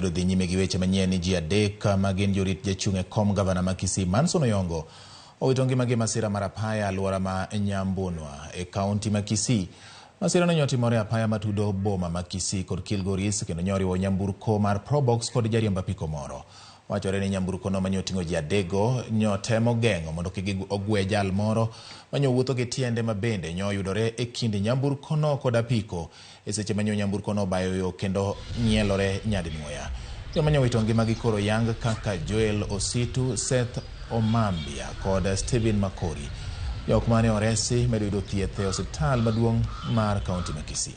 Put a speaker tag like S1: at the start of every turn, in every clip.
S1: Wamedo dhi nyime gi weche manyien ni ji adek ma gin jorit jachung' e kom gavana ma Kisii Manson Oyongo owito ngimagi e masira mar apaya alwora ma Nyambunwa e kaunti ma Kisii. Masirano nyo otimore e apaya matudo boma ma Kisii kod Kilgoris kendo nyo oriwo nyamburko mar Probox kod jariemb apiko moro. Wachore ni nyamburkono mane oting'o ji adekgo nyo temo geng'o mondo kik ogwe jal moro manyo wuotho gi tiende ma bende nyo oyudore e kind nyamburkono kod apiko e seche manyo nyamburkono obayo yo kendo ng'ielore nyadinwoya. Joma nyo owito ngimagi koro yang kaka Joel Ositu, Seth Omambia kod Stephen Makori. Jok mane oresi medo yudo thieth e osiptal maduong' mar kaunti ma Kisii.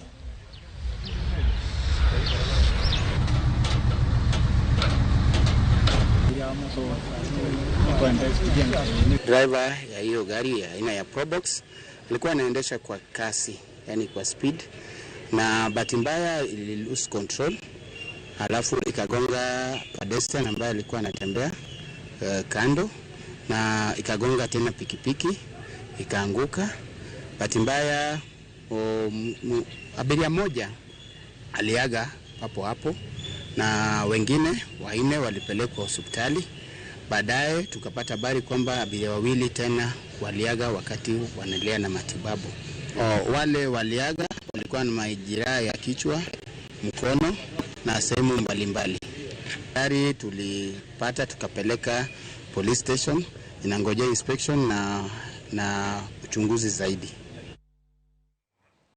S2: Driver ya hiyo gari ya aina ya Probox alikuwa anaendesha kwa kasi, yani kwa speed, na bahati mbaya ili lose control, alafu ikagonga pedestrian ambaye alikuwa anatembea kando, na ikagonga tena pikipiki ikaanguka. Bahati mbaya abiria moja aliaga papo hapo na wengine wanne walipelekwa hospitali. Baadaye tukapata habari kwamba abiria wawili tena waliaga wakati wanaendelea na matibabu. Wale waliaga walikuwa na majeraha ya kichwa, mkono na sehemu mbalimbali. Gari tulipata tukapeleka police station, inangojea inspection na uchunguzi zaidi.